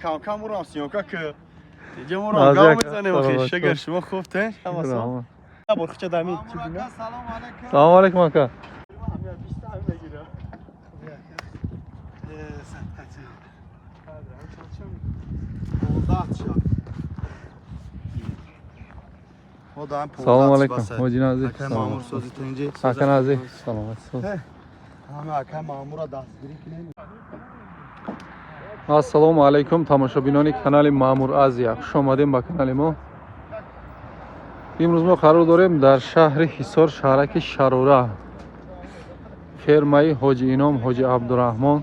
Кам-кам урам съёмка ки. Иҷа мурам гап мезанем охи. Шагар шумо хуб те? Ҳама Борхча дами чӣ бина? Салом алейкум ака. Салом алейкум. Ҳоҷи Назир. Акай Маъмур сози тинҷи. Ака Назир. Саломат. Ҳама акай Маъмурро дастгирӣ кунем. Ассалому алайкум тамошобинони канали Маъмур Азия. Хуш омадем ба канали мо. Имрӯз мо қарор дорем дар шаҳри Ҳисор, шаҳраки Шарора, фермаи Ҳоҷи Ином, Ҳоҷи Абдураҳмон.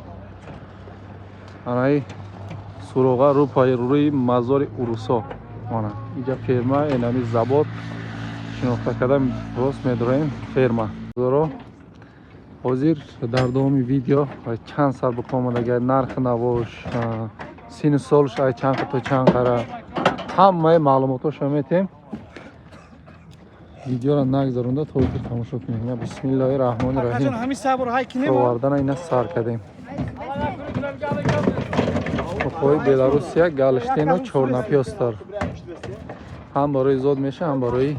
Анаи суроға рӯ пайи рӯи мазори Урусо. Мана иҷа ферма, энами забот шинохта карда рост медроем ферма. Ҳозир дар давоми видео чанд сар буқа омадага, нархи навош, сину солш ай чанд то чанд қара, ҳамаи маълумотошро метем. Видеоро нагзаронда то охир тамошо кунед. Бисмиллоҳи раҳмони раҳим. Овардана ина сар кардем. Буқои Беларусия галштену чорнапёстар. Ҳам барои зод меша, ҳам барои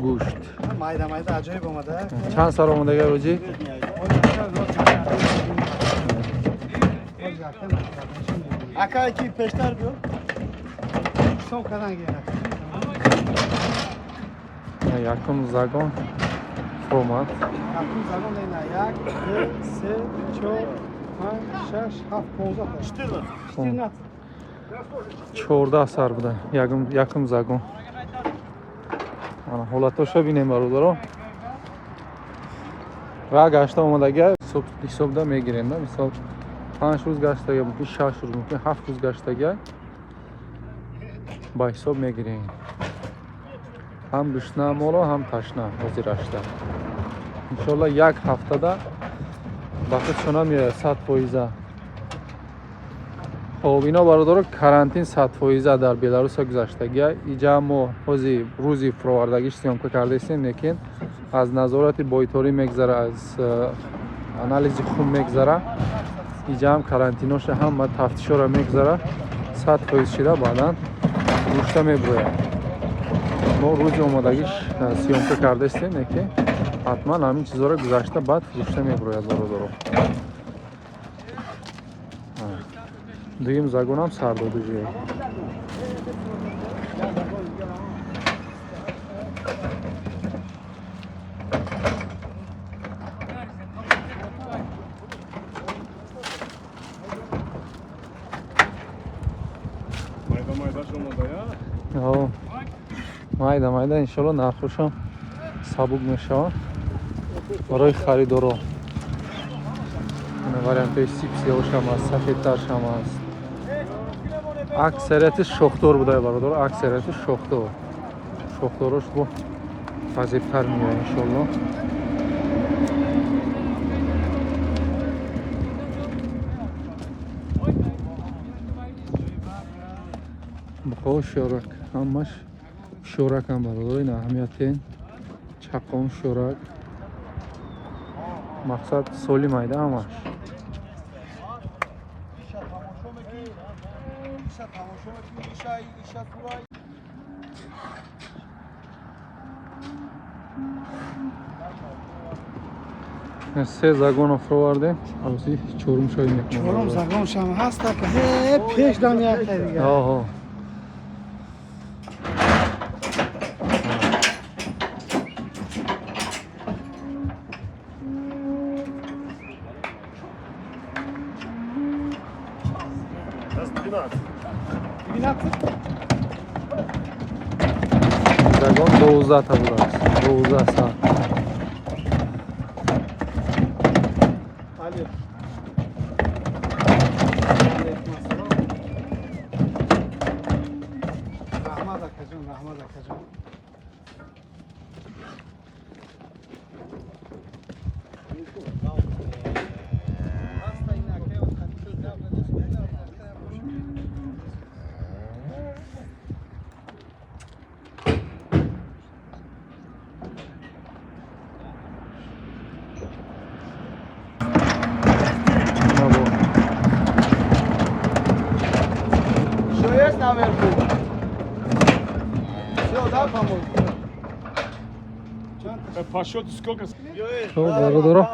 гӯшт. Майда майда аҷоиб омада. Чанд сар омадага рӯҷӣ? Акай ки пештар биё. Сом кардан гирад. Якум загон омад. Якум загон ина 1 2 3 4 5 6 7 15 14. 14 сар буда. Якум загон. Ана ҳолатошо бинем бародаро. Ра гашта омадага ҳисобда мегирем да. Мисол 5 рӯз гаштага, мумкин 6 рӯз, мумкин 7 рӯз гаштага ба ҳисоб мегирем. Ҳам гушна моло, ҳам ташна ҳозирашта. Иншоалло як ҳафтада ба худшона меояд 100%. Хоб, ино бародаро карантин 100% дар Беларусия гузаштагия. Иҷа мо ҳози рӯзи фуровардагиш съёмка кардаистем, лекин аз назорати бойторӣ мегзара, аз анализи хун мегзара. Иҷа ҳам карантиноша ҳама тафтишоро мегзара, 100% шида баъдан гӯшта меброяд. Мо рӯзи омодагиш съёмка кардаистем, лекин ҳатман ҳамин чизҳоро гузашта баъд фурӯшта меброяд бародаро. Дуюм загонам сардодужие. Майда майда иншоалло нархошам сабук мешавад барои харидоро. Вариантҳои сипсиҳошам аст, сафедтаршам аст. Аксарияти шохдор буда бародаро, аксарияти шохдор. Шохдорош бо фазибтар меояд иншоалло. Буқо шорак, ҳамаш шоракам бародаро, ин аҳамиятен. Чақон шорак. Мақсад соли майда ҳамаш. Се загонро фуровардем, ҳозир чорум шои мекунем. Чорум загон шам ҳаст, ки пеш дам як дига. Оҳо. Загон 12 та будааст. 12 сар. Раҳмат акаҷон, раҳмат акаҷон. Набо. Что есть наверху? Все, да, по-моему? По счету сколько? Хоб, бародаро,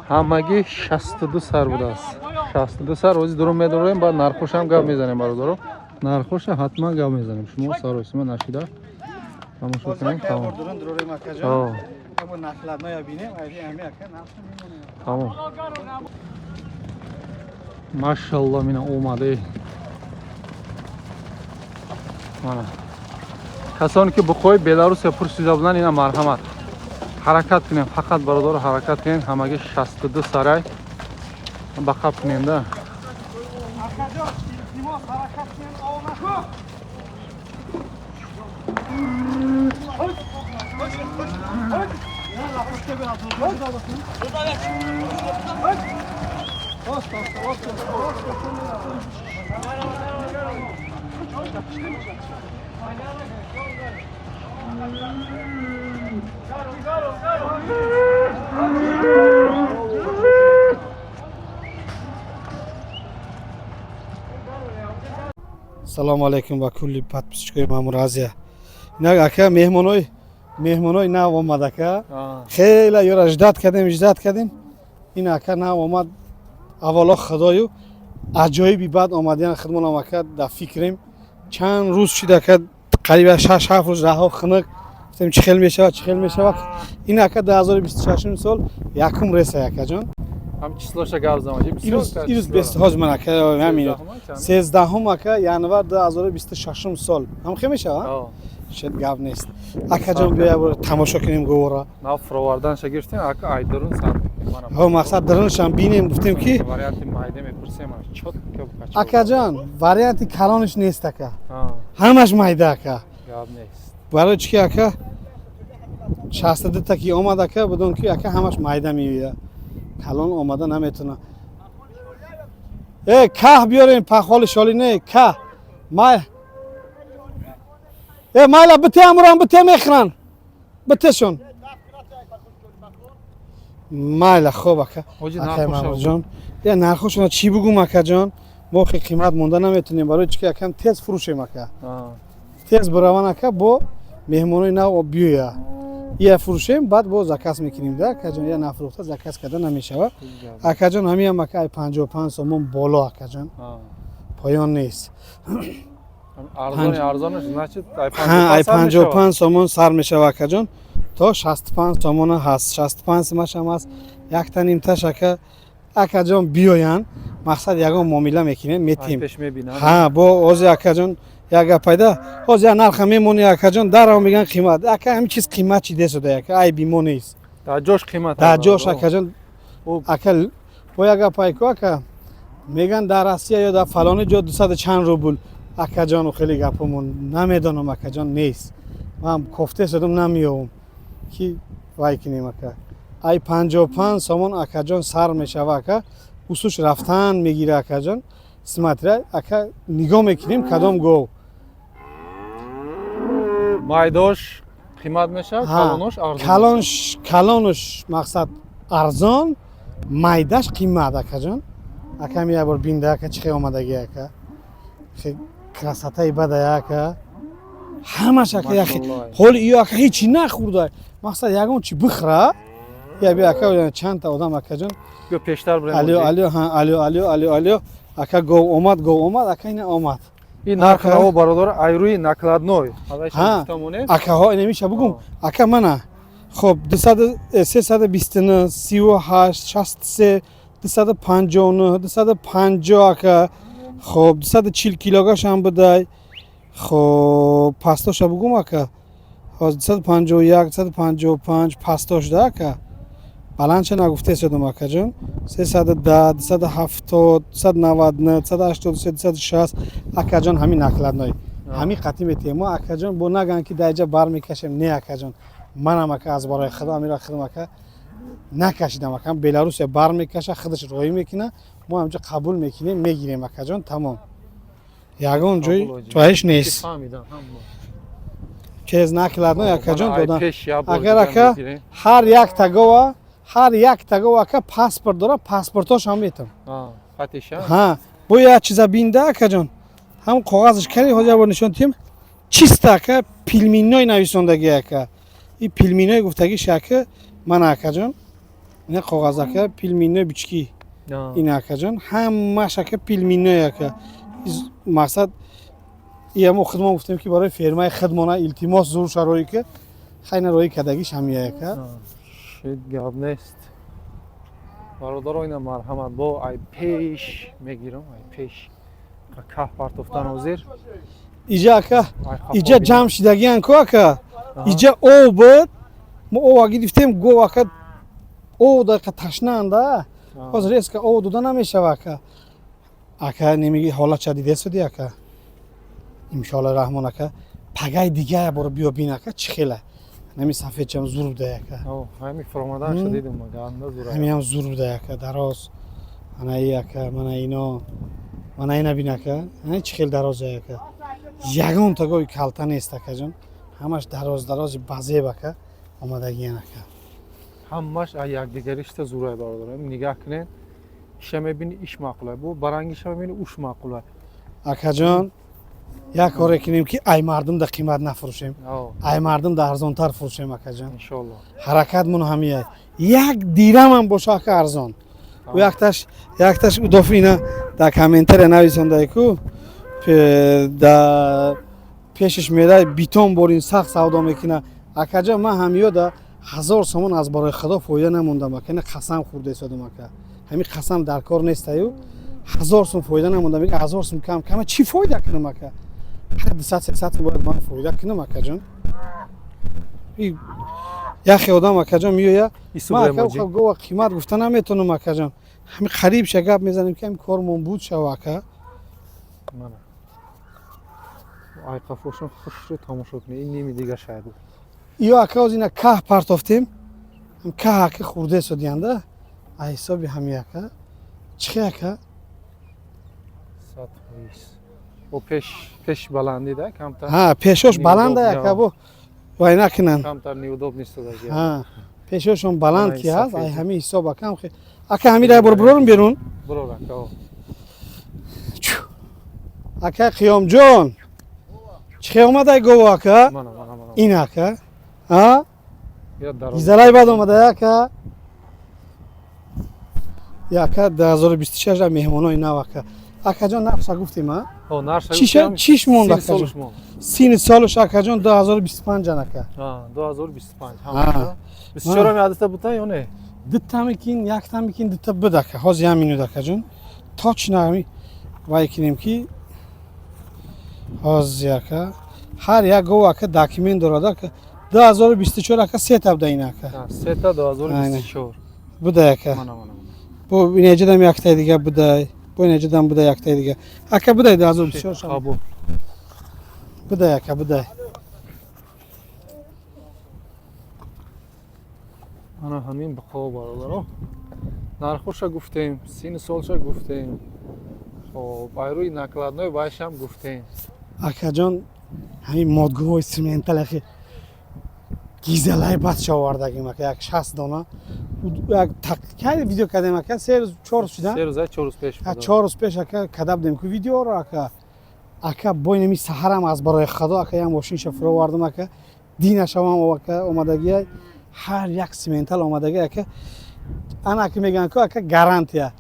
ҳамагӣ 62 сар будааст, 62 сар. Ози дурум медорем, баъд нархошам гап мезанем. Бародаро, нархоша ҳатман гап мезанем. Шумо саросима нашида тамошо кунем. Тамом. Дурун дурорем, акаҷон. Або накладноя бинем, айди ами ака нарх мемонем. Тамом, машалло, мина омаде. Мана, касоне ки буқои Беларусия пурсида буданд, ина марҳамат, ҳаракат кунем. Фақат, бародаро, ҳаракат кунем. Ҳамагӣ 62 сарай ба қаб кунем да. Акаҷон, илтимос, ҳаракат кунем, ов наку. Салому алайкум ба кулли подписчикои Мамур Азия. Инак, ака, меҳмонои нав омад, ака. Хеле ёра ждать кардем, ждать кардем. Ин ака нав омад. Аввало, худою аҷоиби баъд омадиян хидмонам, ака, дар фикрем чанд рӯз шуд, ака, қариба 6-7 рӯз раҳо хунук. Гуфтем, чӣ хел мешавад, чӣ хел мешавад. Ин ака 2026 сол якум реса, акаҷон. Ҳам числоша гап зам. Ирӯз бест ҳоз ман, ака, ҳамин 13-ум, ака, январ 2026 сол ҳам хел мешавад. Шед, гап нест, акаҷон. Биё, бор тамошо кунем говора. Нав фуроварданша гирифтем, ака, айдурун сар. Ҳо, мақсад даруншам бинем, гуфтем ки варианти майда мепурсем, чётко. Акаҷон, варианти калониш нест, ака, ҳамаш майда, ака. Гап нест. Барои чӣ ки, ака, 62 та ки омад, ака, будон ки, ака, ҳамаш майда меояд, калон омада наметавона. Э, каҳ биёрем, пахоли шоли не, каҳ май. Э, майла, бите, амурам бите, мехӯран, битешон, майла. Хоб, ака. Ҳоҷи, акай нархоша. Маҳмудҷон, я нархошона чӣ бугум, акаҷон? Мо хе қимат монда наметонем. Барои чӣ ки, акам, тез фурӯшем, ака, тез бираван, ака, бо меҳмонои нав биёя. Я фурӯшем, баъд боз заказ мекунем да, акаҷон. Я нафурӯхта заказ карда намешавад, акаҷон. Ҳамиам, ака, ай 55 сомон боло, акаҷон, поён нест. Арзони арзонаш, значит, ай Ҳа, ай 55 55 сомон сар мешава, акаҷон, то 65 сомона ҳаст, 65 сомашам ҳаст, якта нимташ, ака. Акаҷон, биёянд, мақсад ягон муомила мекунем, метиҳем. Пеш мебинам. Ҳа, бо ҳозир, акаҷон, як гап пайда. Ҳозир як нарха мемонӣ, акаҷон, дарав меган қимат. Ака, ҳамин чиз қимат чи десода, ака, айби мо нест. Дар ҷош қимат. Дар ҷош, акаҷон. О. Ака, бо як гап айку, ака, меган дар Россия ё дар фалони ҷо дусаду чанд рубл. Акаҷону хеле гапомон намедонам, акаҷон, нест. Ман кофте содам, намеёвам ки вай кунем, ака. Ай 55 сомон, акаҷон, сар мешава, ака, усуш рафтан мегира, акаҷон. Смотря, ака, нигоҳ мекунем кадом гов. Майдош қимат мешавад, Ҳа, калонош арзон. Калонш, калонуш, мақсад, арзон, майдаш қимат, акаҷон. Акам, як бор бинда, ака, чӣ хел омадаги, ака. Хе красотаи бадая, ака, ҳамаш, ака, яхе. Машаллоҳ. Ҳоли ё, ака, ҳечи нахӯрда, мақсад, ягон чи бихӯра. Я би, ака, чандта одам, акаҷон. Ё пештар бурем. Алё, алё, ҳа, алё, алё, алё, алё, ака, гов омад, гов омад, ака, ина омад. Ин нарх Ака. наво, бародар, айрӯи накладной. Ҳа. Акаҳо, инамиша бугум, ака, мана. Хоб, 329, 38, 63, 259, 250, ака. Хоб, 240 килогашам будай. Хоб, пастоша бугум, ака. Ҳозир 251, 255 пастош да, ака. Баландша нагуфте содам, акаҷон. 310, 270, 299, 283, 260, акаҷон, ҳамин накладной. Ҳамин қатӣ метиҳем мо, акаҷон. Бо наган ки дар ҷа бар мекашем. Не, акаҷон, манам, ака, аз барои худо амира худам, ака, накашидам, ака. Беларусия бар мекаша, худаш роӣ мекуна, мо ҳамҷо қабул мекунем, мегирем, акаҷон, тамом. Ягон ҷой Қабул, ҳоҷӣ. тоиш нест. Фаҳмидам, ҳама. Тез накладной, акаҷон, додан. Агар, ака, ҳар як тагова, ҳар як тагова, ака, паспорт дора, паспортош ҳам метам. Ҳа, бо як чиза бинда, акаҷон, ҳам коғазаш кани, ҳозир як бор нишон тиҳем. Чиста, ака, племенной нависондаги, ака. И племенной гуфтагиш, ака, мана, акаҷон, ина коғаз, ака, племенной бички ин, акаҷон, ҳамаш, ака, племенной, ака. Мақсад, иямо худмон гуфтем, ки барои фермаи худмона, илтимос, зур шарои ки хайна роӣ кардагиш ҳамия, ака. Шид, гап нест, бародаро. Ина, марҳамат, бо ай пеш мегирам, ай пеш каф партофтан ҳозир. Иҷа, ака, иҷа ҷамъ шидагиян ку, ака. Иҷа ов буд, мо ова гирифтем, гов, ака, ов дақа ташнаанда. Ҳозир резко ов дода намешава, ака. Ака, немиги ҳолатша дидесуди, ака. Иншоалло раҳмон, ака, пагай дига боро биё, бин, ака, чӣ хела нами сафедчам зур буда, ака. Ҳами фуромаданша дидум, ганда зур. Ҳамиам зур буда, ака, дароз. Ана и, ака, мана ино, мана ина бин, ака, ана чӣ хел дароза, ака. Ягон тагои калта нест, акаҷон, ҳамаш дароз дарози базеб, ака, омадагиян, ака. Ҳамаш аз якдигаришта зурай, бародар. Нигаҳ кунед, иша мебини, иш маъқула, бо барангиша мебини, уш маъқула. Акаҷон, як коре кунем, ки ай мардум да қимат нафурӯшем, ай мардум да арзонтар фурӯшем, акаҷон. Иншоалло. Ҳаракатмон ҳамия, як дирамам боша, ака, арзон. Ӯ якташ удоф ина дар комментария нависондай ку, да пешаш мерай, битон борин сахт савдо мекуна. Акаҷон, ман ҳамиё да 1000 сомон аз барои худо фоида намондам, ака. Ина қасам хӯрда истодам, ака, ҳамин қасам дар кор нестаю, 1000 сум фоида намондам. Мега 1000 сум кам кама чӣ фоида кунам, ака? Ҳар 200, 300 сум бояд ман фоида кунам, акаҷон. Яхе одам, акаҷон, меоя, ман, ака, гова қимат гуфта наметонам, акаҷон. Ҳами қариб ша гап мезанем, ки ҳами кормон буд шава, ака. Мана, айқафошон хушрӯ тамошо кунед. Ин ними дига шайд. Ё, ака, оз ина каҳ партофтем, каҳ, ака, хурде содиянда, а ҳисоби ҳами, ака, чихе, ака? 100%. Бо пеш, пеш баландӣ да камтар. Ҳа, пешош баланда, ака, бо вай накунанд. Камтар неудобный истодагӣ. Ҳа, пешошон баланд ки ҳаст, ай ҳами ҳисоб, ака. Ака, ҳами рай бор бурорум берун. Бурор, ака. Ака Қиёмҷон, чихе омадай гово, ака? Мана, мана, мана. Ин, ака, а гизалай бад омадай, ака. Ака, 2026 меҳмонои нав, ака. Акаҷон, нархша гуфтем, а чиш монд, акаҷон? Сини солуш, акаҷон, 2025, ака. 2025 24 адата бута ё не? Дута мекин, якта мекин, дута буд, ака. Ҳозир як минут, акаҷон, точно ҳами вай кинем, ки ҳозир, ака, ҳар як гов, ака, документ дорад, ака. 2024, ака, сета буда ин, ака. Сета 2024. Буда, ака. Бо инеҷадам яктаи дига будай, бо инеҷадам буда яктаи дига, ака, будай 2024. Қабул. Будай, ака, будай. Ана ҳамин бақо, бародаро. Нархоша гуфтем, сини солша гуфтем, хоб, айрӯи накладной байшам гуфтем. Акаҷон, ҳамин модгоҳои симентал ахи гизалай бадша овардагим, ака, як 60 дона. Як кай видео кардем, ака? 3 рӯз, 4 рӯз шуда. 3 рӯза, 4 рӯз пеш. 4 рӯз пеш, ака, када будем ку видеоро, ака. Ака, бо инами саҳарам аз барои худо, ака, як мошинша фуровардам, ака, динашавам, ака, омадагия ҳар як симентал омадагӣ, ака. Ана, ака, мегӯянд ку, ака, гарантия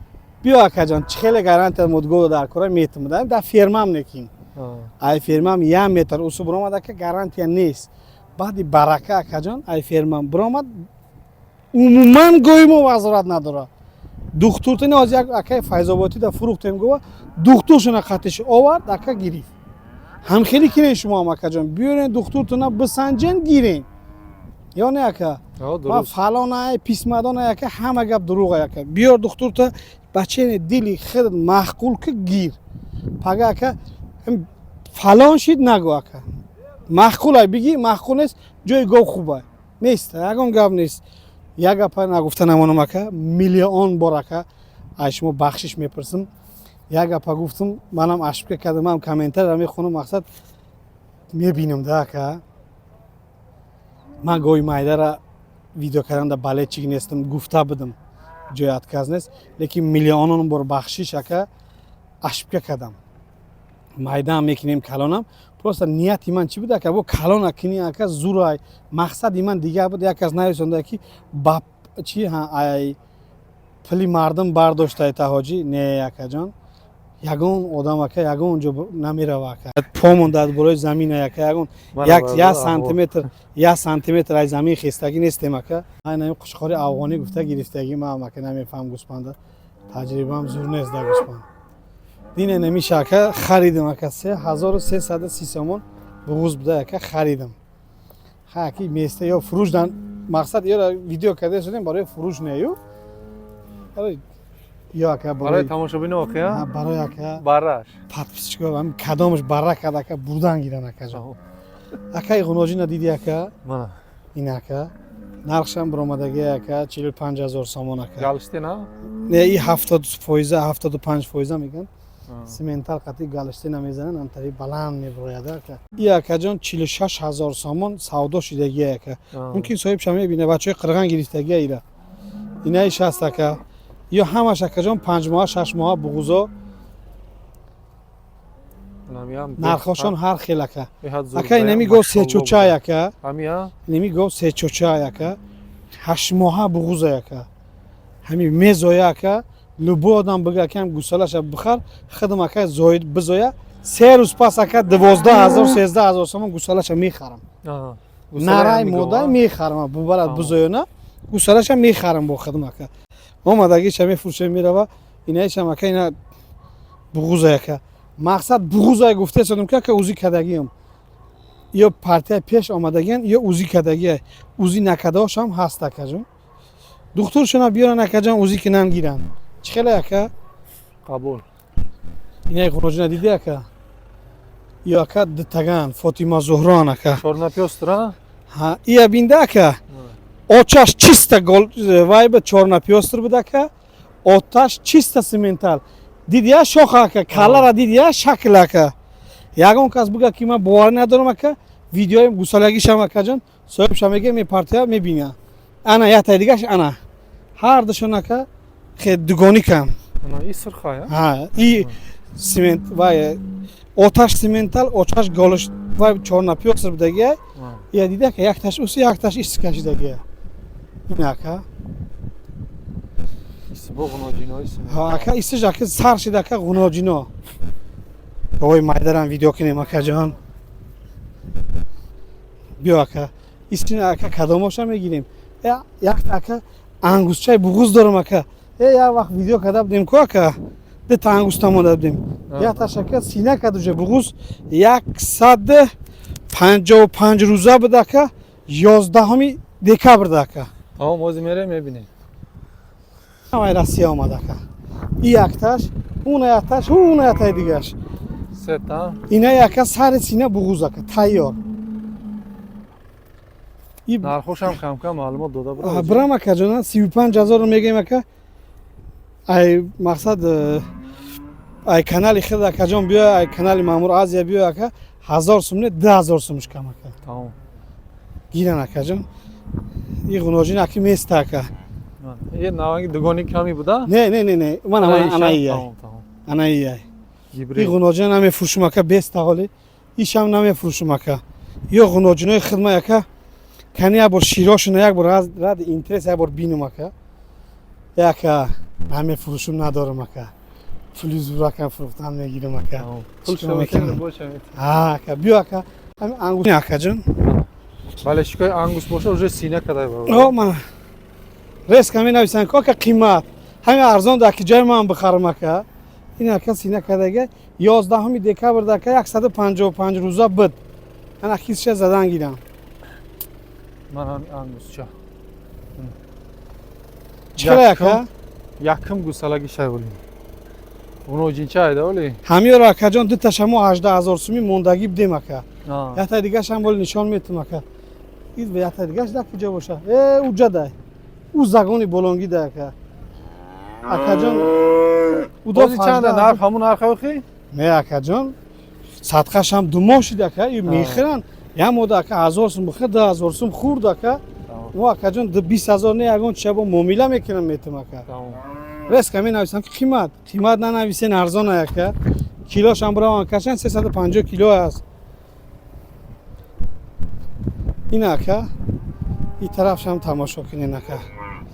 биё, акаҷон, чӣ хеле гарантия мудгода дар кора метум дар фермам некин. Ай фермам як метр усу биромад, ака, гарантия нест. Баъди барака, акаҷон, ай фермам биромад, умуман гои мо вазорат надорад. Духтуртини ҳозир як акаи Файзоботӣ да фурӯхтем гова, духтуршона қатиш овард, ака, гирифт. Ҳамхелӣ кинен шумоам, акаҷон, биёрен, духтуртона бисанҷен, гирен ё не, ака? Ма фалонай писмадонай, ака, ҳама гап дурӯғ, ака. Биёр духтурта, бачени дили худат маъқул ки, гир. Пага, ака, фалон шид нагӯ, ака. Маъқулай бигӣ, маъқул нест, ҷои гов хубай нест, ягон гап нест. Як гапа нагуфта намонам, ака. Миллион бор, ака, аз шумо бахшиш мепурсам. Як гапа гуфтам, манам ошибка кардам. Манам комментария мехонам, мақсад, мебинам да, ака. Ман гови майдара видео кардан да болельщик нестам, гуфта будам, ҷои отказ нест, лекин миллионон бор бахшиш, ака, ошибка кардам. Майдаам мекунем, калонам. Просто нияти ман чӣ буд, ака? Бо калона кини, ака, зурай. Мақсади ман дигар буд. Як кас нависонда, ки ба чи ай пули мардум бардоштай таҳоҷӣ. Не, акаҷон, ягон одам, ака, ягон ҷо намерава, ака, по мондад болои замина, ака, ягон як сантиметр, як сантиметр аз замин хестагӣ нестем, ака. Айнами қушқори афғонӣ гуфта гирифтагӣ маам, ака, намефаҳм гӯспанда, таҷрибаам зур нест дар гӯспанд. Дине намиша, ака, харидам, ака, 3330 сомон буғуз буда, ака, харидам. Хаки места ё фурӯш дан мақсад ёра видео карда шудем барои фурӯш нею барои ё, ака, барои тамошобино охи. Барои, ака, бараш. Подписчико кадомаш барра кард, ака, бурдан гиран, акаҷон. Акаи ғуноҷина диди, ака? Ин, ака, нархшам биромадаги, ака, 45 000 сомон, ака. Галштина? Не, и 70%, 75% меган. Симентал қати галштина мезананд, антари баланд мебурояд, ака. И, акаҷон, 46 000 сомон савдо шидаги, ака. Мумкин соҳибша мебина, бачаҳои қирған гирифтагия ира. Инаи шаст, ака, ё ҳамаш, акаҷон, 5 моҳа, 6 моҳа буғузо. Нархошон ҳар хел, ака. Ака, инами гов сечочай, ака, инами гов сечочай, ака, 8 моҳа буғуза, ака. Ҳами мезоя, ака. Любой одам бига, ака, гусалаша бихар, худам, ака, зоид бизоя, 3 рӯз пас, ака, 12 000, 13 000 сомон гусалаша мехарам. Нарай модай мехарам, бубарад, бизоёна, гусалаша мехарам бо худам, ака. Омадагиша мефурӯшем, мерава. Инаишам, ака, ина буғуза, ака. Мақсад буғуза гуфтесодам, ки, ака, УЗИ кардагиам, ё партия пеш омадагиан, ё УЗИ кардагия, УЗИ накардаошам ҳаст, акаҷон. Духтуршона биёран, акаҷон, УЗИ кинан, гиранд. Чӣ хеле, ака? Қабул. Инаи ғуноҷина диди, ака? Ё, ака, дитаган Фотима Зуҳрон, ака. Чёрнопёстрый? Ҳа, ия бинда, ака, очаш чиста гол вай ба чёрнопёстрый буд, ака, оташ чиста симентал. Дидия шоха, ака, каллара дидия, шакл, ака. Ягон кас буга, ки ман боварӣ надорам, ака, видеои гусалагишам, акаҷон, соҳибша мега, мепартия, мебина. Ана яктай дигаш, ана ҳар душон, ака, хе дугоникам. И сурхая? Ҳа, и симент вай оташ симентал, очаш голиш вай чёрнопёстрый будагия. Я дида, ака, якташ уси, якташ ис кашидагия ин, ака. Ака, исиш, ака, сар шида, ака, ғуноҷино. Ой, майдарам видео кунем, акаҷон, биё, ака. Исин, ака, кадомоша мегирем? Якта, ака, ангусчаи буғуз дорам, ака. Як вақт видео карда будем ку, ака, дута ангуста монда будем. Якташ, ака, сина кард уже буғуз, 155 рӯза буд, ака, 11 декабрда, ака. Тамом, ҳозир мерем, мебинем. Ай Россия омад, ака. И якташ, уна якташ, уна яктай дигаш. Сета. Ина, ака, сари сина буғуз, ака, тайёр. Нархошам камкам маълумот дода. Бирам, бирам, акаҷон, 35 000-ро мегӯем, ака. Ай мақсад ай канали хид, акаҷон, биё, ай канали Маъмур Азия биё, ака, 1000 сум не, 2000 сумш кам, ака. Тамом. Гиран, акаҷон. И ғуноҷин, аки, места, ака. Е наванги дугони ками буда? Не, не, не, не, мана, мана, ана ияй. Ана ияй. И ғуноҷина намефурӯшум, ака, беста ҳоли. Ишам намефурӯшум, ака. Ё ғуноҷинои хидма, ака, кани як бор широшуна, як бор ради интерес як бор бинум, ака. Ака, намефурӯшум, надорам, ака. Пули зуракам фурӯхтан мегирам, ака. Ака, биё, ака, ҳами ангус, акаҷон. Бале, шикои ангус боша, уже сина кадай. О, мана резко менависанд, ки, ака, қимат, ҳами арзон да, ки ҷои ман бихарам, ака. Ин, ака, сина кардага, 11 декабрда, ака, 155 рӯза буд. Ана хисша задан гирам. Ман ҳами ангусча. Чиқара, ака? Якум гусалаги шайволи. Ғуноҷинча айда оли? Ҳамиёро, акаҷон, дуташа мо 18 000 суми мондагӣ бидем, ака. Яктай дигашам боли нишон метум, ака. Яктай дигаш дар куҷо боша? Э, уҷа дай, ӯ загони болонгӣ да, ака. Акаҷон. Удози чанда нарх, ҳамун нарх охи? Не, акаҷон, садқашам 2 моҳ шид, ака, и мехӯранд. Я мода ака 1000 сум бихе, 2000 сум хурд ака. Мо акаҷон 20 000 не, ягон чиша бо муомила мекунам, метам ака. Резко менависам ки қимат, қимат нанависен, арзон ака. Килошам бираван кашан, 350 кило аст. Ин ака, и тарафшам тамошо кунен ака.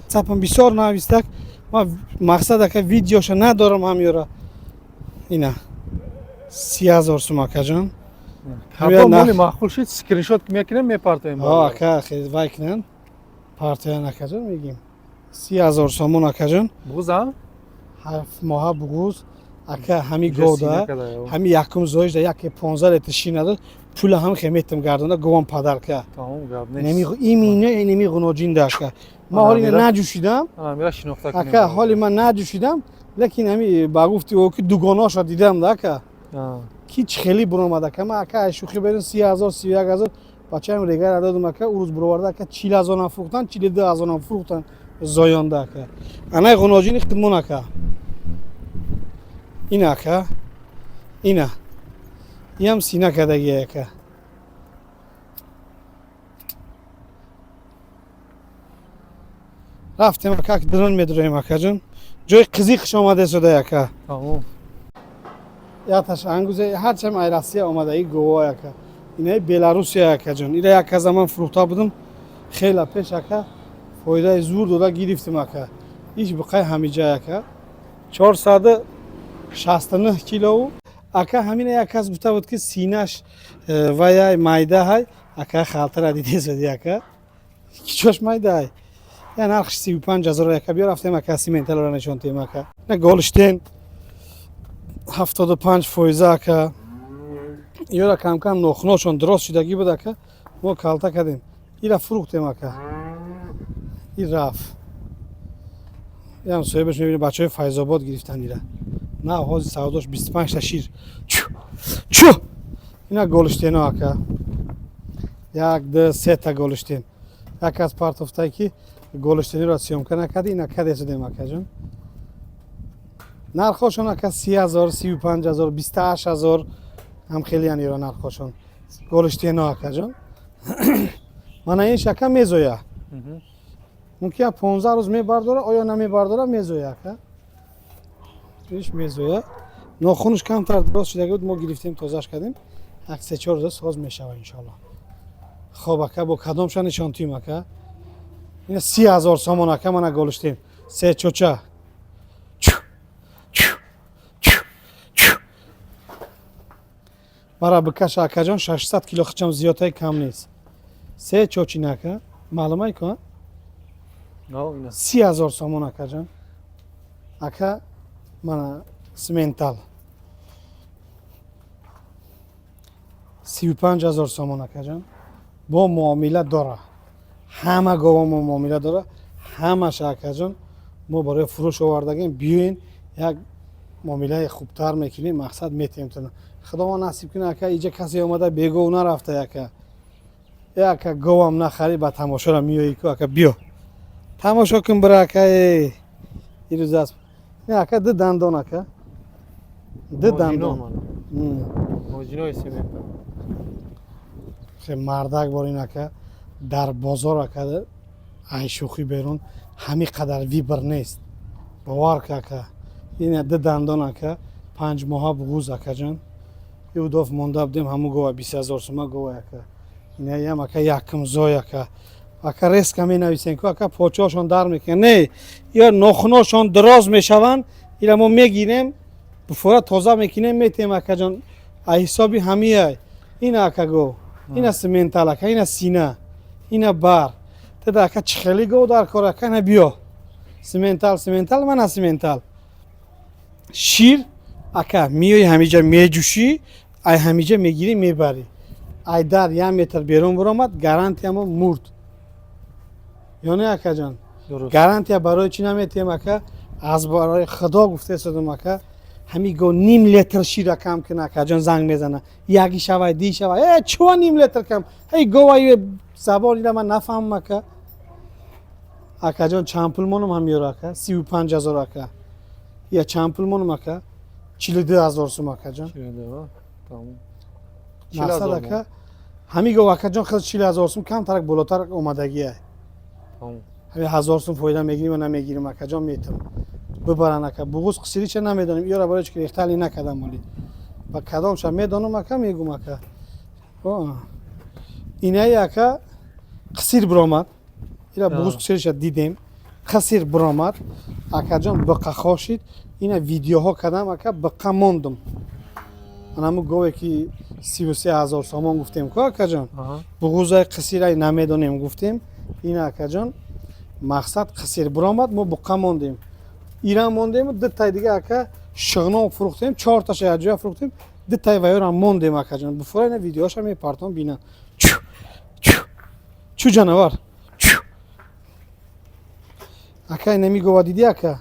Цапам бисёр навистак. Ма мақсад ака видеоша надорам ҳамёра. Ина 30 000 сум, акаҷон. Кадом моли маъқул шид, скриншот мекунем, мепартоем. Ака, вай кунан, партоян, акаҷон, мегим. 30 000 сомон, акаҷон. Буғуза? 7 моҳа буғуз ака. Ҳами года ҳами якум зоижда яке 15 литр шир надод, пула ҳам хеметам гардонда, говам падарка. Имина инеми ғуноҷинда ака. Ма ҳоли ина наҷӯшидам ака, ҳоли ман наҷӯшидам, лекин ҳами ба гуфти ӯ ки дугонаша дидам да ака, ки чӣ хеле буромад ака. Ма ака шӯхӣ берун 30 000, 31 000 бачаам регара додум ака. Ӯ рӯз буроварда ака, 40 000-ам фурӯхтан, 42 000-ам фурӯхтан зоёнда ака. Анаи ғуноҷини хидмон ака, ина ака, ина иам сина кардагия ака. Рафтем ака, дрон медроем, акаҷон, ҷои қизиқш омада ака. Яташ ангузе ҳарчам ай Россия омадаи говой ака. Инаи Беларусия, акаҷон. Ира як каза ман фурӯхта будам хела пеш ака, фоидаи зур дода гирифтем ака. Иш биқай ҳамиҷа ака, 469 килову ака. Ҳамина як кас гуфта буд, ки синаш ваяй майдаҳай ака. Халтара дидесади ака, кичош майдаҳай. Я нархш 35 000 ака. Биё рафтем ака, сименталора нишон тем ака. На голштен 75% ака. Ёра камкам нохуношон дурост шудагӣ буд ака, мо калта кардем, ира фурӯхтем ака. И рафт, ям соҳибаш мебинем, бачаҳои Файзобод гирифтан ира. На ҳозир савдош 25 та шир чу. Ина голштено ака, як, ду, сета голштен. Як аз партофтае ки голштениро съёмка накарди, ина кадесудем, акаҷон. Нархошон ака 30 000, 35 000, 28 000 ҳам хелиян ира нархошон голштено, акаҷон. Мана ин шака мезоя, мумкин як 15 рӯз мебардора оё намебардора, мезоя ака, иш мезоя. Нохунаш камтар дурост шудаги буд, мо гирифтем, тозаш кардем, як се-чор рӯза соз мешава, иншоалло. Хоб ака, бо кадомша нишон тием ака? Ина 30 000 сомон ака. Мана голштен се чоча. Чу, чу, чу, чу. Мара бикаша, акаҷон, 600 кило хичам зиёдтаи кам нест. Се чочина ака, маълумай ку? 30 000 сомон, акаҷон. Ака, мана симентал 35 000 сомон, акаҷон. Бо муомила дора, ҳама гова мо муомила дора, ҳамаша, акаҷон. Мо барои фурӯш овардагем, биёен, як муомилаи хубтар мекунем, мақсад метиҳем тана. Худованд насиб кунад ака, иҷа касе омада бегов нарафта ака. Е ака, говам нахарӣ, ба тамошора меоӣ ку ака, биё тамошо кун, бира ака. Е ирӯз аст не ака, ду дандон ака, ду дандон. Моҷинои семента. Хе мардак бор ин ака, дар бозор ака, айшӯхӣ берун ҳами қадар выбор нест, бовар ка ака. Ина ду дандон ака, 5 моҳа буғуз, акаҷон. Иудоф монда будем, ҳаму гова 20 000 сума гова ака. Инаям ака якум зой ака. Ака, резко менависем ку ака, почаҳошон дар мекунанд. Не, ё нохуношон дароз мешаванд, ира мо мегирем, буфора тоза мекунем, метем, акаҷон. А ҳисоби ҳамияй ина ака гов, ина симентал ака, ина сина, ина бар теда ака. Чӣ хеле гов дар кор ака? Ина биё, симентал, симентал, мана симентал. Шир ака, миёи ҳамиҷа меҷӯшӣ, ай ҳамиҷа мегирӣ, мебарӣ. Ай дар як метр берун буромад, гарантиямо мурд ё не, акаҷон? Гарантия барои чӣ наметиҳем ака? Аз барои Худо гуфтесодум ака, ҳами го ним литр шира кам кина, акаҷон, занг мезана, яги шавай, ди шавай, э чува ним литр кам, ҳей говаи забонира ман нафаҳмам ака. Акаҷон, чанд пул монум ҳамёро ака? 35 000 ака. Я чанд пул монум ака? 42 000 сум, акаҷон. Мақсад ака. Ҳами гов, акаҷон, хел 40 000 сум, камтарак болотар омадагия. Ҳами 1000 сум фоида мегирим ё намегирим, акаҷон, метам бибаран, ака. Буғуз қисирича намедонем, ёра барои чи ки рехтали накардам оли ба кадомша медонам, ака, мегум, ака. Инаи, ака, қисир биромад. Ира буғуз қисириша дидем, қисир биромад, акаҷон, биқа хошид. Ина видеоҳо кардам, ака, биқа мондум. Анаму гове ки 33 000 сомон гуфтем ку, акаҷон, буғузай қисирай намедонем гуфтем. Ина, акаҷон, мақсад, қисир биромад, мо буққа мондем, ира мондему дутай дига, ака, шиғно фурӯхтем, чорташа якҷоя фурӯхтем, дутай ваёрам мондем, акаҷон. Буфора ина видеоша мепартом, бина. Чу чу чу, ҷанавар, чу, ака. Инами гова дидӣ, ака?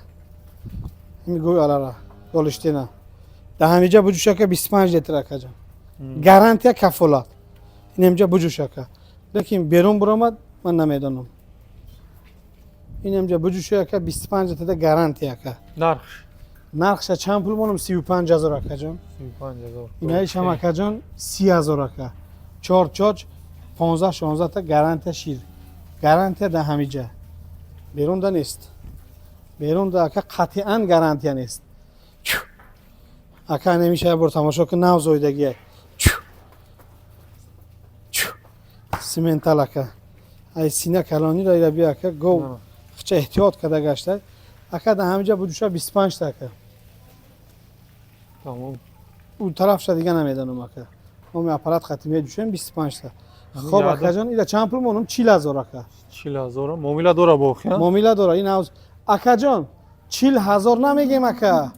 Ами гови алара голштина дар ҳамиҷа буҷуш, ака, 25 литр, акаҷон, гарантия, кафолат. Инамҷа буҷуш, ака, лекин берун биромад, ман намедонам. Инамҷа буҷуш, ака, 25 литрда гарантия, ака. Нархш? Нархша чанд пул монам? 35 000, акаҷон. 35 000. Инаишам, акаҷон, 30 000, ака. Чор чоч, 15, 16 та гарантия, шир гарантия. Дар ҳамиҷа, берунда нест, берунда, ака, қатъиан гарантия нест. Чу. Ака, немиша бор тамошо кун, нав зоидагия. Чу чу, симентал, ака, ай сина калонира ира би, ака, гов хча эҳтиёт карда гашта, ака. Дар ҳамиҷа буҷуша 25 та, ака. Тамом. У тарафша дига намедонам, ака, мо аппарат хати медушем, 25 та. Хоб, акаҷон, ира чанд пул монам? 40 000, ака. 40 000. Муомила дора бо охи? Муомила дора ин ҳавз, акаҷон. 40 000 намегем, ака,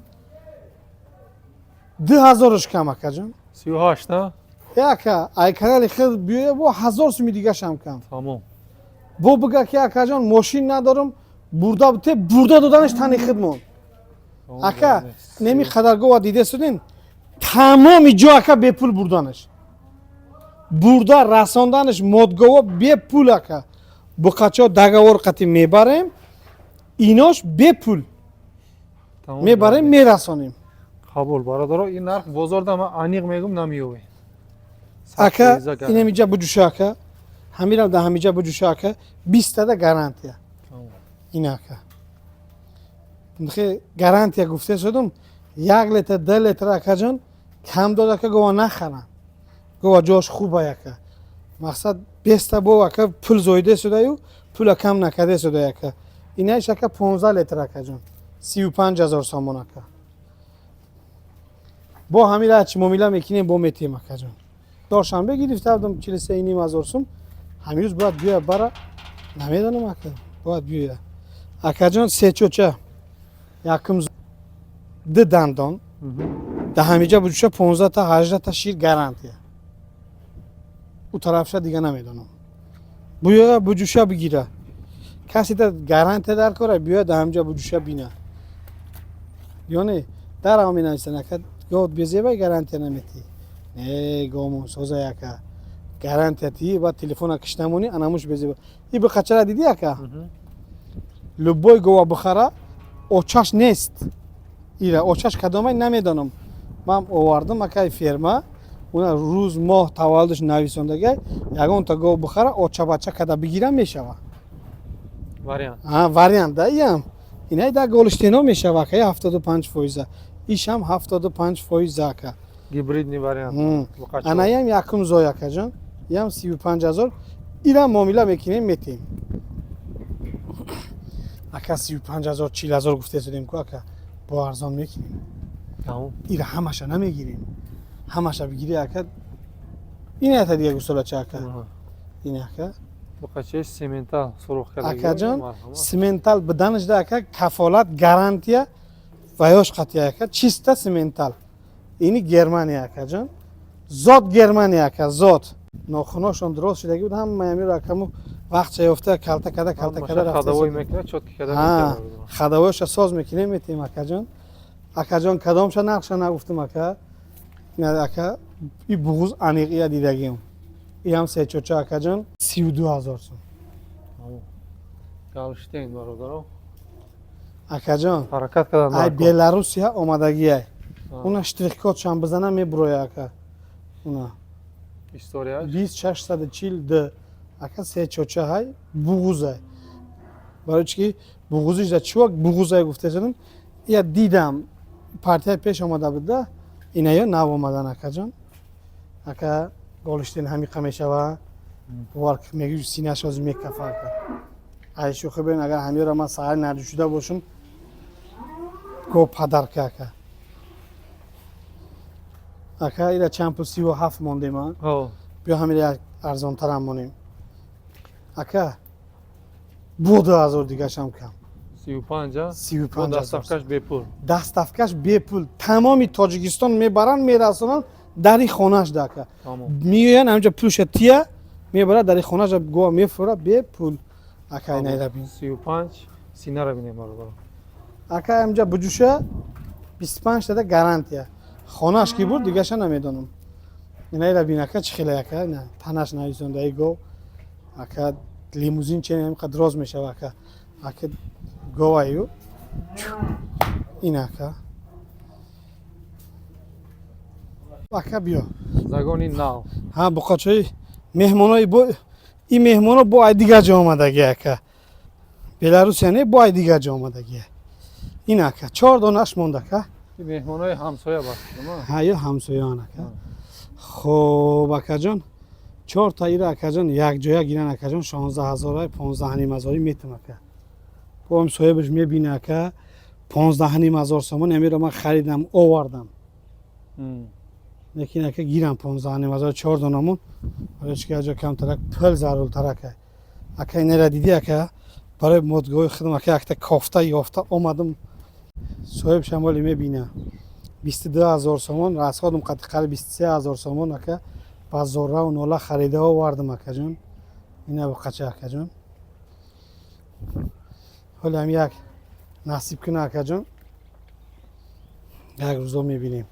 2 ҳазорш кам, акаҷон. 38, на? Э, ака, ай канали хел биёя, бо 1000 суми дигашам кам. Тамом. Бо бига ки, акаҷон, мошин надорам, бурда те, бурда доданаш тани хидмон. Ака, неми қадаргова диде судин, тамоми ҷо, ака, бепул бурданаш, бурда расонданаш модгово бепул, ака. Буқачо договор қати мебарем, инош бепул мебарем, мерасонем. Қабул, бародаро, ин нарх бозорда ман аниқ мегум, намеёбе. Ака, инамиҷа буҷуша, ака, ҳамирам да ҳамиҷа буҷуша, ака, 20 тада гарантия ин, ака. Гарантия гуфте шудум, 1 литр, 2 литр, акаҷон, кам дод, ака, гова нахарам, гова ҷош хуба, ака. Мақсад, беста бо, ака, пул зоиде шудаю, пула кам накарде шуда, ака. Инаиш, ака, 15 литр, акаҷон, 35 000 сомон, ака. Бо ҳамира чи муомила мекунем, бо метиҳем, акаҷон. Дошанбе гирифта будам 43,5 ҳазор сум. Ҳамирӯз бояд биёя бара, намедонам, ака, бояд биёя, акаҷон. Сечоча, якум, ду дандон, дар ҳамиҷа буҷуша, 15 та, 18 та шир гарантия. У тарафша дига намедонам. Буёя, буҷуша бигира. Касида гарантия дар кора, биёя, дар ҳамиҷа буҷуша бина. Ёне дарам менависанд, ака, гов безебай, гарантия наметӣ. Не, говмон соза, ака, гарантия тии, баъд телефона кишнамонӣ, анамуш безеба. И биқачара дидӣ, ака? Любой гова бихара, очаш нест. Ира очаш кадомай, намедонам. Ман овардам, акай, ферма, уна рӯз, моҳ таваллудаш нависондагай. Ягонта гов бихара, очабача када бигира, мешава. Вариант. Вариант да иям. Инай да голштино мешава, ака, 75%, ишам 75%, ака. Гибридный вариант. Анаям якум зой, акаҷон, ям 35 000. Ирам муомила мекунем, метиҳем, ака. 35 000, 40 000 гуфте судем ку, ака, бо арзон мекунем. Ира ҳамаша намегирем, ҳамаша бигири, ака. Ин ята дига гусолача, ака, ин, ака. Буқачаи сементал сурух. Акаҷон, сементал биданашда, ака, кафолат, гарантия ваёш қатия, ака, чиста сементал. Ини Германия, акаҷон, зод Германия, ака, зод. Нохуношон дурост шудаги буд, ҳамаи амиро, акаму, вақтша ёфта, калта када, калта када. Ходовой мекунад, чётко када. Ходовой ша соз мекунем, метиҳем, акаҷон. Акаҷон, кадомша нақша нагуфтум, ака? Ака, и буғуз аниқ ия дидагиам. Иам сечоча, акаҷон, 32 000 сум. Голштейн, бародаро. Акаҷон. Ҳаракат кардан. Ай Беларусия омадагиай. Уна штрих-код шам бизана, мебуроя, ака, уна. Историяш? 2642, ака. Се чоча ҳай, буғузай. Барои чи ки буғузиш да чувак буғузай гуфтесадам, я дидам, партияи пеш омада буда, инаё нав омадан, акаҷон. Ака, голштейн ҳамиқа мешава, бовар мегӯ, синаш ҳозир мекафа, ака. Ай шӯхӣ бин, агар ҳамиёра ман саҳар наҷӯшида бошам, го падарка, ака. Ака, ира чанд пул? 37 мондем, а? Биё, ҳамира як арзонтарам монем, ака, бо 2000 дигашам кам. 35, а? Сию Бо панҷ ҳазор. Доставкаш бепул. Доставкаш бепул, тамоми Тоҷикистон мебаранд, мерасонанд дари хонаш да, ака. Тамом. Меоянд ҳамҷа, пулша тия, мебарад дари хонаша, гова мефурад бепул, ака. Инайра бин. 35. Синара бинем, бародаро. Ака, ҳамҷа буҷуша 25 тада гарантия. Хонаш ки буд, дигаша намедонам. Инайра бин, ака, чӣ хеле, ака, ина танаш нависондаи гов, ака. Лимузин чен ҳамқа дроз мешава, ака. Ака, говаю ин, ака. Ака, биё. Загони нав. Ҳа, буқачаи меҳмонои бо ин меҳмоно бо ай дигар ҷо омадаги, ака. Беларусия не, бо ай дигар ҷо омадаги ин, ака. Чор донаш монд, ака. Ин меҳмонои ҳамсоя баст. Ҳа, ё ҳамсояан, ака. Хоб, акаҷон, чорта ира, акаҷон, якҷоя гиран, акаҷон, 16 ҳазора, 15,5 ҳазорӣ метам, ака. Бо ҳам соҳибаш мебина, ака, 15,5 ҳазор сомон амиро ман харидам, овардам. Лекин, ака, гирам 15,5 ҳазор чор донамон, барои чи ки аҷо камтарак пул заруртарак. Ака, инера дидӣ, ака? Барои модгоҳи худам, ака, якта кофта ёфта омадам. Соҳиб шамоли мебина, 22 ҳазор сомон расходам қати қариб 23 ҳазор сомон, ака, ба зорраву нола харида овардам, акаҷон. Ина буқача, акаҷон. Ҳоли ҳам як насиб куна, акаҷон, як рӯзо мебинем.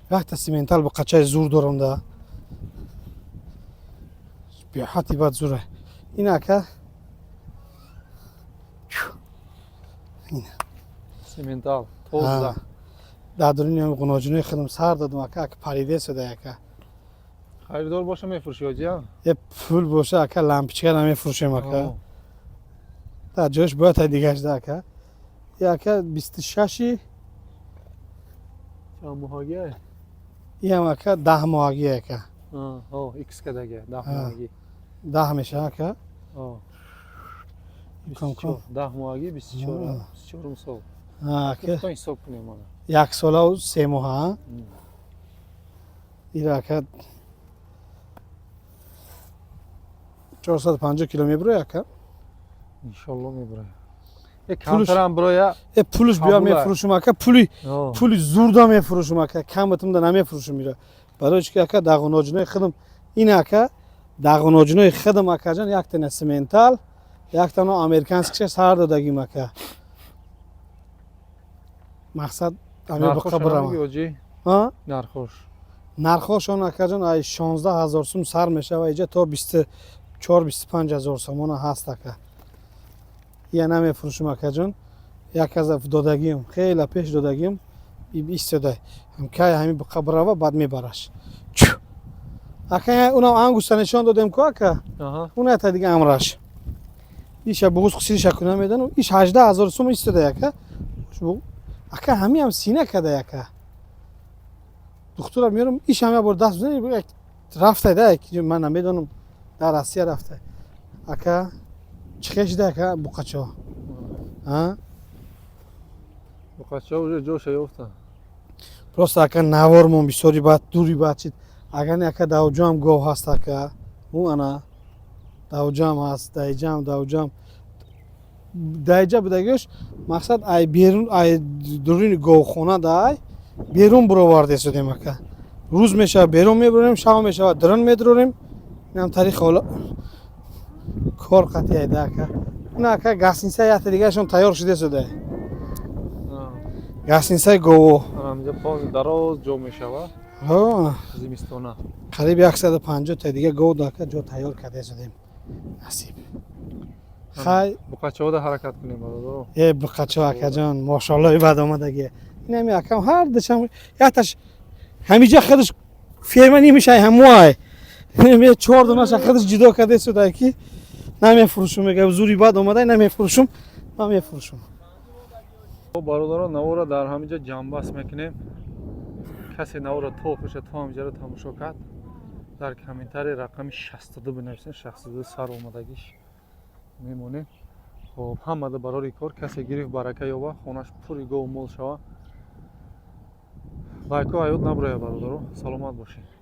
Якта симентал буқачаи зур дорам да, беҳати бад зура ин, ака. Симентал тоза. Дар дуруни ғуноҷинои худам сар додам, ака. Ака, париде шуда, ака. Харидор боша, мефурӯши, ҳоҷия? Е, пул боша, ака, лампочка намефурӯшем, ака. Дар ҷояш бояд ай дигашда, ака. Е, ака, 26-и. Чанд моҳагия? Иам, ака, 10 моҳагӣ, ака. Икс кадаги, 10 моҳагӣ. 10 меша, ака. Кам кам. 10 моҳагӣ, 24, 24-ум сол. Ака. Гуфтан ҳисоб кунем ана. Як солаву 3 моҳа ира, ака, 450 кило мебуроя, ака. Иншолло, мебурая. Е, камтарам буроя. Е, пулш биё. Қабула. Мефурӯшум, ака, пули зурда мефурӯшум, ака, каматумда намефурӯшум ира. Барои чи ки, ака, дағуноҷинои худам ин, ака, дағуноҷинои худам, акаҷон, яктана симентал, яктана американскиша сар додагим, ака. Мақсад ами буқа бурама. Ҳоҷӣ? А? Нархош? Нархошон, акаҷон, ай 16 ҳазор сум сар мешава, иҷа то 24, 25 ҳазор сомона ҳаст, ака. Ия намефурӯшум, акаҷон, як аз додагиам, хеле пеш додагиам, истода кай ҳами буқа бурава, баъд мебараш. Чу! Ака, унам ангуста нишон додем ку, ака. Уна та дига амраш иша буғуз қисириша куна медонам, иш 18 ҳазор сум истода, ака. Ака, ҳамиам сина када, ака. Духтура меёрам, иш ҳам як бор даст бизани, як рафтай да, як ман намедонам, дар Россия рафтай, ака. Чӣ хел шида, ака, буқачо, а? Буқача уже ҷоша ёфта. Просто, ака, навормон бисёри баъд дури баъд шид. Агар не, ака, давҷоам гов ҳаст, ака. Ӯ ана давҷоам ҳаст, даиҷаам, давҷоам, даиҷа будагиёш. Мақсад, ай берун, ай дуруни говхона да, ай берун буровардесудем, ака. Рӯз мешавад, берун мебурем, шаб мешавад, дурун медурорем. Инам тариқ ҳола кор қатъи айда, ака. Ина, ака, гостиница якта дигарашон тайёр шудесуда, гостиницаи гово. Ҳаминҷа пози дароз ҷо мешава. Ҳо. Зимистона. Қариб 150 та дига гов дака ҷо тайёр карда шудем. Насиб, хай. Буқачаҳода ҳаракат кунем, бародаро. Е, буқачо, акаҷон, мошаллои бад омадаги. Инами, акам, ҳар душам якташ ҳамиҷа худаш ферма нимишай, ҳамуай. Ме чор донаша худаш ҷудо карда шуда, ки намефурӯшум, мега, зури бад омада, намефурӯшум, ман мефурӯшум. Хоб, бародарон, навора дар ҳаминҷа ҷамъбаст мекунем. Касе навора то охиша, то ҳаминҷаро тамошо кард, дар комментарий рақами 62 бинависен, 62 сар омадагиш мемонем. Хоб, ҳамада барори кор, касе гирифт, барака ёба, хонаш пури гову мол шава. Лайко ҳаёт набуроя, бародаро, саломат бошед.